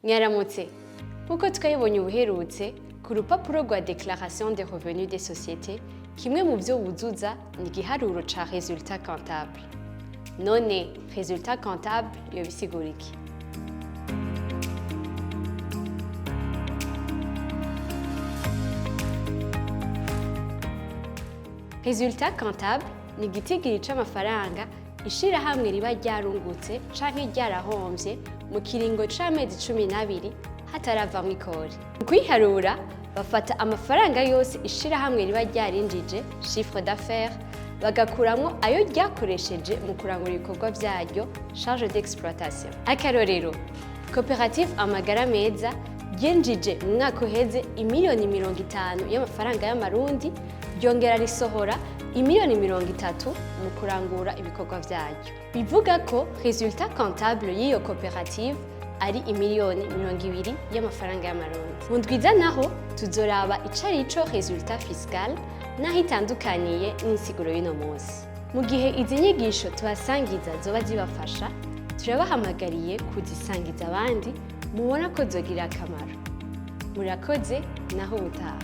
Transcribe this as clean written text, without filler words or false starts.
Mwaramutse. Nk'uko twabibonye ubuherutse ku rupapuro rwa déclaration des revenus des sociétés, kimwe mu byo wuzuza ni igiharuro ca résultat comptable. None résultat comptable yoba isigura iki? Résultat comptable ni igitigiri c'amafaranga ishirahamwe riba ryarungutse canke ryarahomvye mu kiringo c'amezi 12 hataravamwo ikori. Mu kwiharura, bafata amafaranga yose ishirahamwe riba ryarinjije, chiffre d'affaires, bagakuramwo ayo ryakoresheje mu kurangura ibikorwa vyaryo, charge d'exploitation. Akarorero, koperative Amagara Meza ryinjije mu mwaka uheze imiliyoni 50 y'amafaranga y'amarundi, ryongera risohora imiliyoni 30 mu kurangura ibikorwa vyaryo. Bivuga ko résultat comptable y'iyo koperative ari imiliyoni 20 y'amafaranga y'amarundi. Mu ndwiza naho tuzoraba ico arico résultat fiscal n'aho itandukaniye n'insiguro y'uno munsi. Mu gihe izi nyigisho tubasangiza zoba zibafasha, turabahamagariye kuzisangiza abandi mubona ko zogirira akamaro. Murakoze, naho ubutaha.